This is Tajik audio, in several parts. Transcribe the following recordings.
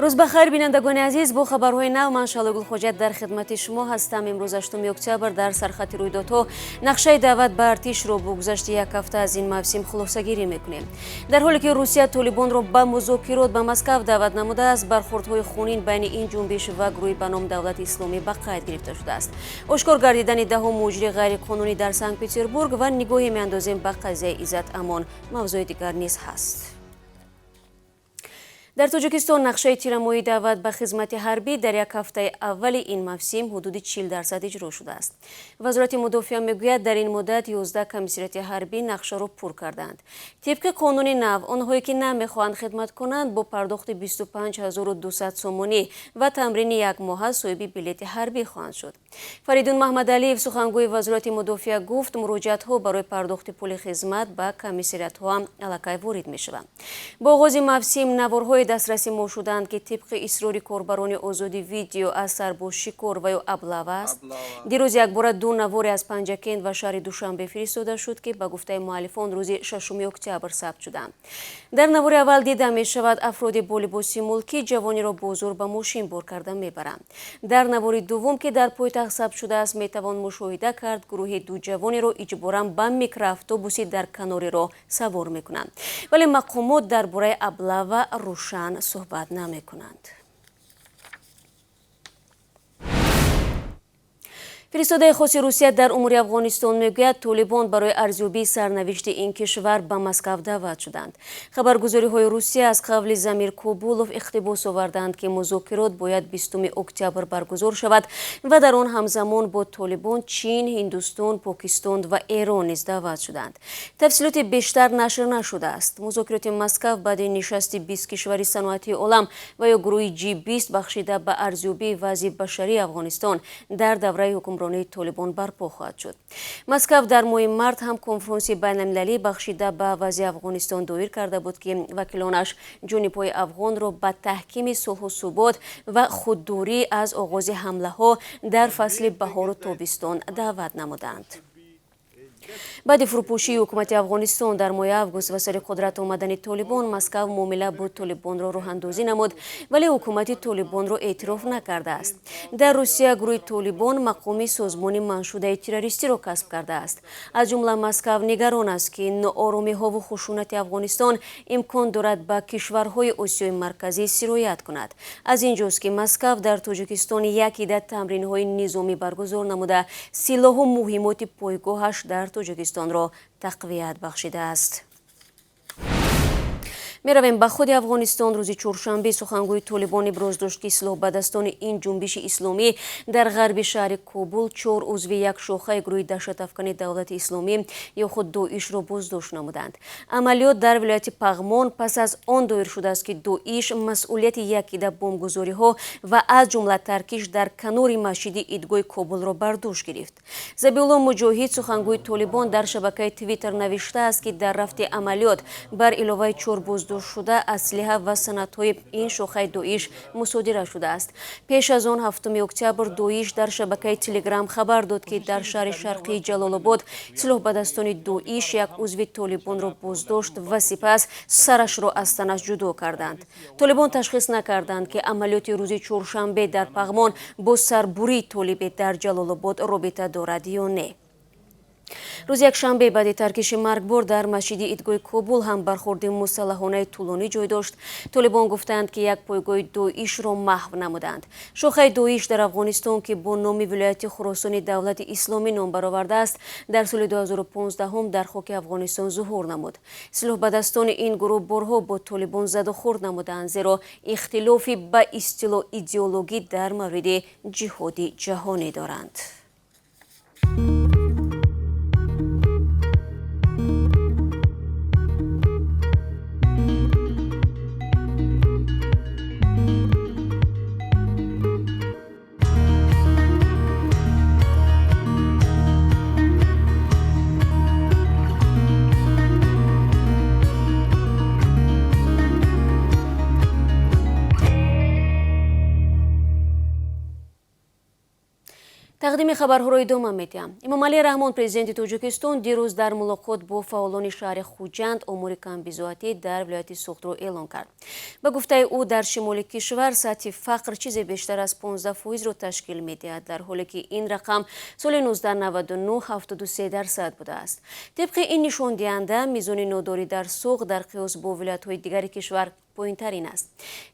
Рӯз ба хайр, бинандагони азиз. Бо хабарҳои нав ман Шалогул Хоҷат дар хидмати шумо ҳастам. Имрӯз 8 октябр дар сархати рӯйдодҳо нақшаи даъват ба артишро бо гузашти як ҳафта аз ин мавсим хулосагирӣ мекунем. Дар ҳоле ки Русия Толибонро ба музокирот ба Москав даъват намудааст, бархӯрдҳои хунин байни ин ҷунбиш ва гурӯҳи ба ном Давлати Исломӣ ба қайд гирифта шудааст. Ошкор гардидани даҳу муҷри ғайриқонунӣ дар Санкт-Петербург ва нигоҳе меандозем ба қазияи Иззат Амон. Мавзӯи дигар низ ҳаст. Дар Тоҷикистон нақшаи тирамоҳии даъват ба хизмати ҳарбӣ дар як ҳафтаи аввали ин мавсим ҳудуди 40% иҷро шудааст. Вазорати мудофиа мегӯяд, дар ин муддат 11 комиссариати ҳарбӣ нақшаро пур карданд. Тибқи қонуни нав, онҳое ки намехоҳанд хидмат кунанд, бо пардохти 25 200 сомонӣ ва тамрини якмоҳа соҳиби билети ҳарбӣ хоҳанд шуд. Фаридун Маҳмадалиев, сухангӯи Вазорати мудофиа, гуфт, муроҷиатҳо барои пардохти пули хизмат ба комиссариатҳо ҳам аллакай ворид мешаванд. Бо оғози мавсим наворҳои дастраси мо шуданд, ки тибқи исрори корбарони Озодӣ видео аз сарбозшикор ва ё облава аст. Дирӯз якбора ду наворе аз Панҷакент ва шаҳри Душанбе фиристода шуд, ки ба гуфтаи муаллифон рӯзи 6 октябр сабт шуданд. Дар навори аввал дида мешавад, афроди бо либоси мулкӣ ҷавониро бо зӯр ба мошин бор карда мебаранд. Дар навори дуввум, ки дар пойтахт сабт шудааст, метавон мушоҳида кард, гурӯҳи ду ҷавонеро иҷборан ба микроавтобуси дар канори роҳ савор мекунанд. Вале мақомот дар бораи облава рӯшан суҳбат намекунанд. Фиристодаи хоси Русия дар умури Афғонистон мегӯяд, Толибон барои арзёбии сарнавишти ин кишвар ба Москав даъват шуданд. Хабаргузориҳои Русия аз қавли Замир Кобулов иқтибос оварданд, ки музокирот бояд 20 октябр баргузор шавад ва дар он ҳамзамон бо Толибон Чин, Ҳиндустон, Покистон ва Эрон низ даъват шуданд. Тафсилоти бештар нашр нашудааст. Музокироти Москав баъди нишасти 20 кишвари саноатии олам ва ё гурӯҳи G20 бахшида ба арзёбии вазъи башарии Афғонистон дар давраи ҳукмронии Толибон барпо хоҳад шуд. Москав дар моҳи март ҳам конфронси байналмилалӣ бахшида ба вазъи Афғонистон доир карда буд, ки вакилонаш ҷонибҳои афғонро ба таҳкими сулҳу субот ва худдорӣ аз оғози ҳамлаҳо дар фасли баҳору тобистон даъват намуданд. Баъди фурӯпошии ҳукумати Афғонистон дар моҳи август ва сари қудрат омадани Толибон, Москав муомила бо Толибонро роҳандозӣ намуд, вале ҳукумати Толибонро эътироф накардааст. Дар Русия гурӯҳи Толибон мақоми созмони манъшудаи террористиро касб кардааст. Аз ҷумла Москав нигарон аст, ки нооромиҳову хушунати Афғонистон имкон дорад ба кишварҳои Осиёи Марказӣ сироят кунад. Аз ин ҷост, ки Москав дар Тоҷикистон як идад тамринҳои низомӣ баргузор намуда, силоҳу муҳимоти пойгоҳаш дар Тоҷикистонро тақвият бахшидааст. Меравем ба худи Афғонистон. Рӯзи чоршанбе сухангӯи Толибон иброз дошт, ки силоҳбадастони ин ҷунбиши исломӣ дар ғарби шаҳри Кобул чор узви як шохаи гурӯҳи даҳшатафкани Давлати Исломӣ ё худ Доишро боздошт намуданд. Амалиёт дар вилояти Пағмон пас аз он доир шудааст, ки Доиш масъулияти якида бомбгузориҳо ва аз ҷумла таркиш дар канори масҷиди Идгоҳи Кобулро бар дӯш гирифт. Забиулло Муҷоҳид, сухангӯи Толибон, дар шабакаи Твиттер навиштааст, ки дар рафти амалиёт бар иловаи чор боздоштшуда аслиҳа ва санадҳои ин шохаи Доиш мусодира шудааст. Пеш аз он, 7 октябр, Доиш дар шабакаи Телеграм хабар дод, ки дар шаҳри шарқии Ҷалолобод силоҳбадастони Доиш як узви Толибонро боздошт ва сипас сарашро аз танаш ҷудо карданд. Толибон ташхис накарданд, ки амалиёти рӯзи чоршанбе дар Пағмон бо сарбурии толибе дар Ҷалолобод робита дорад ё не. Рӯзи якшанбе баъди таркиши маргбор дар масҷиди Идгоҳи Кобул ҳам бархӯрди мусаллаҳонаи тӯлонӣ ҷой дошт. Толибон гуфтанд, ки як пойгоҳи Доишро маҳв намуданд. Шохаи Доиш дар Афғонистон, ки бо номи вилояти Хуросони Давлати Исломӣ ном баровардааст, дар соли 2015 дар хоки Афғонистон зуҳур намуд. Силоҳбадастони ин гурӯҳ борҳо бо Толибон задухӯрд намуданд, зеро ихтилофи ба истилоҳ идеологӣ дар мавриди ҷиҳоди ҷаҳонӣ доранд. Тақдими хабарҳоро идома медиҳам. Эмомалӣ Раҳмон, президенти Тоҷикистон, дирӯз дар мулоқот бо фаъолони шаҳри Хуҷанд омори камбизоатӣ дар вилояти Суғдро эълон кард. Ба гуфтаи ӯ, дар шимоли кишвар сатҳи фақр чизе бештар аз 15% ташкил медиҳад, дар ҳоле ки ин рақам соли 1999 73% будааст. Тибқи ин нишондиҳанда, мизони нодорӣ дар Суғд дар қиёс бо вилоятҳои дигари кишвар поинтарин аст.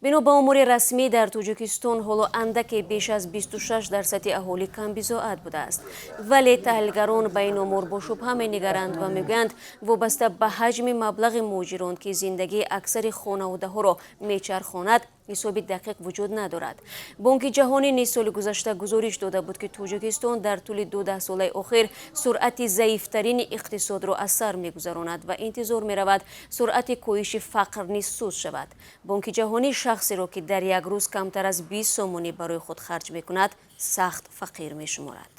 Бино ба омори расмӣ, дар Тоҷикистон ҳоло андаке беш аз 26% аҳолӣ камбизоат будааст. Вале таҳлилгарон ба ин омор бо шубҳа менигаранд ва мегӯянд, вобаста ба ҳаҷми маблағи муҳоҷирон, ки зиндагии аксари хонаводаҳоро мечархонад, ҳисоби дақиқ вуҷуд надорад. Бонки Ҷаҳонӣ низ соли гузашта гузориш дода буд, ки Тоҷикистон дар тӯли ду даҳсолаи охир суръати заифтарини иқтисодро аз сар мегузаронад ва интизор меравад суръати коҳиши фақр низ суст шавад. Бонки Ҷаҳонӣ шахсеро, ки дар як рӯз камтар аз 20 сомонӣ барои худ харҷ мекунад, сахт фақир мешуморад.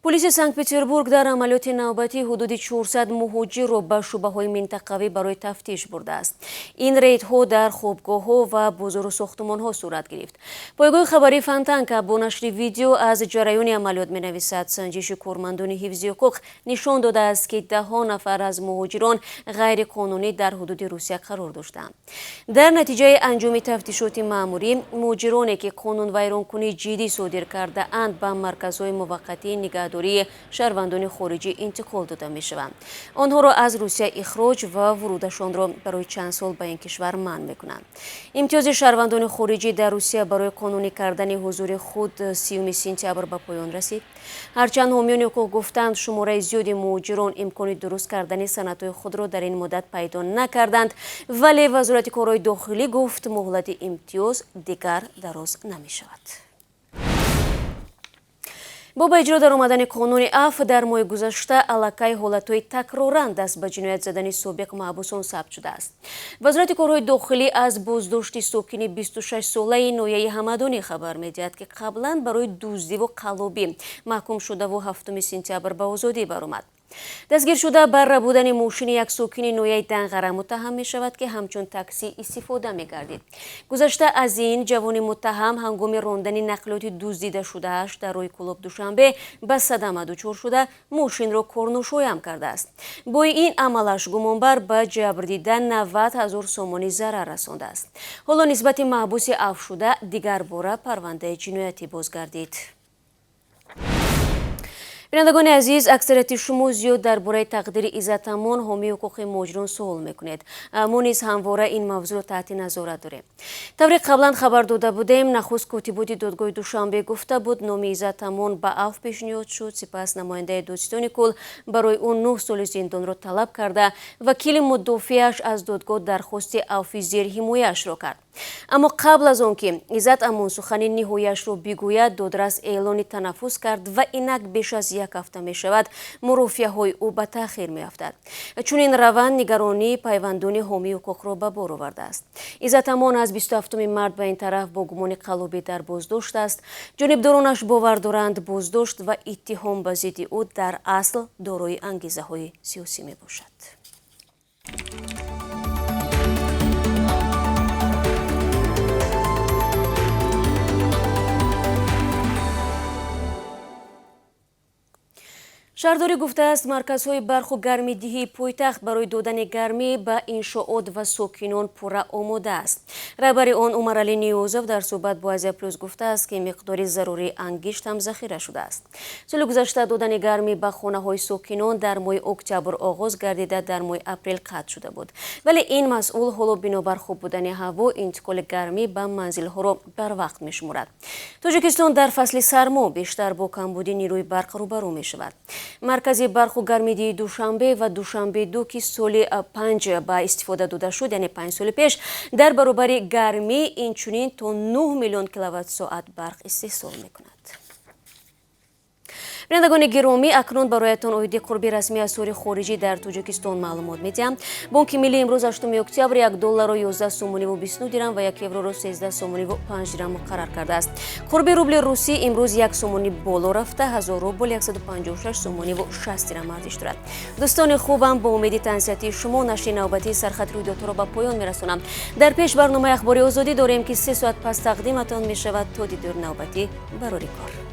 Полиси Санкт-Петербург дар амалиёти навбатӣ ҳудуди 400 муҳоҷирро ба шӯъбаҳои минтақавӣ барои тафтиш бурдааст. Ин рейдҳо дар хобгоҳҳо ва бозору сохтумонҳо сурат гирифт. Пойгоҳи хабарии Фонтанка бо нашри видео аз ҷараёни амалиёт менависад, санҷиши кормандони ҳифзи ҳуқуқ нишон додааст, ки даҳҳо нафар аз муҳоҷирон ғайриқонунӣ дар ҳудуди Русия қарор доштанд. Дар натиҷаи анҷоми тафтишоти маъмурӣ, муҳоҷироне, ки қонунвайронкунии ҷиддӣ содир кардаанд, ба марказҳои муваққатии нигаҳдории шаҳрвандони хориҷӣ интиқол дода мешаванд. Онҳоро аз Русия ихроҷ ва вурудашонро барои чанд сол ба ин кишвар манъ мекунанд. Имтиёзи шаҳрвандони хориҷӣ дар Русия барои қонунӣ кардани ҳузури худ 30 сентябр ба поён расид. Ҳарчанд ҳомиёни ҳуқуқ гуфтанд, шумораи зиёди муҳоҷирон имкони дуруст кардани санадҳои худро дар ин муддат пайдо накарданд, вале Вазорати корҳои дохилӣ гуфт, муҳлати имтиёз дигар дароз намешавад. Бо ба иҷро даромадани қонуни афв дар моҳи гузашта аллакай ҳолатҳои такроран даст ба ҷиноят задани собиқ маҳбусон сабт шудааст. Вазорати корҳои дохилӣ аз боздошти сокини 26-солаи ноҳияи Ҳамадонӣ хабар медиҳад, ки қаблан барои дуздиву қаллобӣ маҳкум шудаву 7 сентябр ба озодӣ баромад. Дастгиршуда бар рабудани мошини як сокини ноҳияи Данғара муттаҳам мешавад, ки ҳамчун таксӣ истифода мегардид. Гузашта аз ин, ҷавони муттаҳам ҳангоми рондани нақлиёти дуздидашудааш дар роҳи Кӯлоб Душанбе ба садама дучор шуда, мошинро корношоям кардааст. Бо ин амалаш гумонбар ба ҷабрдида 90 ҳазор сомонӣ зарар расондааст. Ҳоло нисбати маҳбуси афвшуда дигар бора парвандаи ҷиноятӣ бозгардид. Бинандагони азиз, аксарияти шумо зиёд дар бораи тақдири Иззат Амон, ҳомии ҳуқуқи муҳоҷирон, суол мекунед. Мо низ ҳамвора ин мавзӯъро таҳти назорат дорем. Тавре қаблан хабар дода будем, нахуст котиботи додгоҳи Душанбе гуфта буд, номи Иззат Амон ба афв пешниҳод шуд. Сипас намояндаи додситони кул барои ӯ 9 соли зиндонро талаб карда, вакили мудофиаш аз додгоҳ дархости авфи зерҳимояашро кард. Аммо қабл аз он ки Иззат Амон сухани ниҳояшро бигӯяд, додрас эълони танаффус кард ва инак беш аз як ҳафта мешавад, мурофиаҳои ӯ ба таъхир меафтад. Чунин раванд нигаронии пайвандони ҳомии ҳуқуқро ба бор овардааст. Иззат Амон аз 27 март ба ин тараф бо гумони қаллобӣ дар боздошт аст. Ҷонибдоронаш бовар доранд, боздошт ва иттиҳом ба зидди ӯ дар асл дорои ангезаҳои сиёсӣ мебошад. Шаҳрдорӣ гуфтааст, марказҳои барқу гармидиҳии пойтахт барои додани гармӣ ба иншоот ва сокинон пурра омода аст. Раҳбари он Умаралӣ Ниёзов дар суҳбат бо Азия Плюс гуфтааст, ки миқдори зарурии ангишт ҳам захира шудааст. Соли гузашта додани гармӣ ба хонаҳои сокинон дар моҳи октябр оғоз гардида, дар моҳи апрел қатъ шуда буд. Вале ин масъул ҳоло бинобар хуб будани ҳаво интиқоли гармӣ ба манзилҳоро барвақт мешуморад. Тоҷикистон дар фасли сармо бештар бо камбуди нерӯи барқ рӯбарӯ мешавад. Маркази барқу гармидиҳии Душанбе ва Душанбе 2, ки соли 5 ба истифода дода шуд, яъне 5 соли пеш, дар баробари гармӣ инчунин то 9 миллион киловатт-соат барқ истеҳсол мекунад. Бинандагони гиромӣ, акнун бароятон оиди қурби расмии асъори хориҷӣ дар Тоҷикистон маълумот медиҳам. Бонки Миллӣ имрӯз, 8 октябр, 1 долларро 11 сомониву 29 дирам ва 1 евроро 13 сомониву 5 дирам муқаррар кардааст. Қурби рубли русӣ имрӯз 1 сомонӣ боло рафта, 1000 рубл 156 сомониву 60 дирам арзиш дорад. Дӯстони хубам, бо умеди тансиҳатии шумо нашри навбатии сархати рӯйдодҳоро ба поён мерасонам. Дар пеш барномаи Ахбори Озодӣ дорем, ки 3 соат пас тақдиматон мешавад. То дидори навбатӣ, барори кор.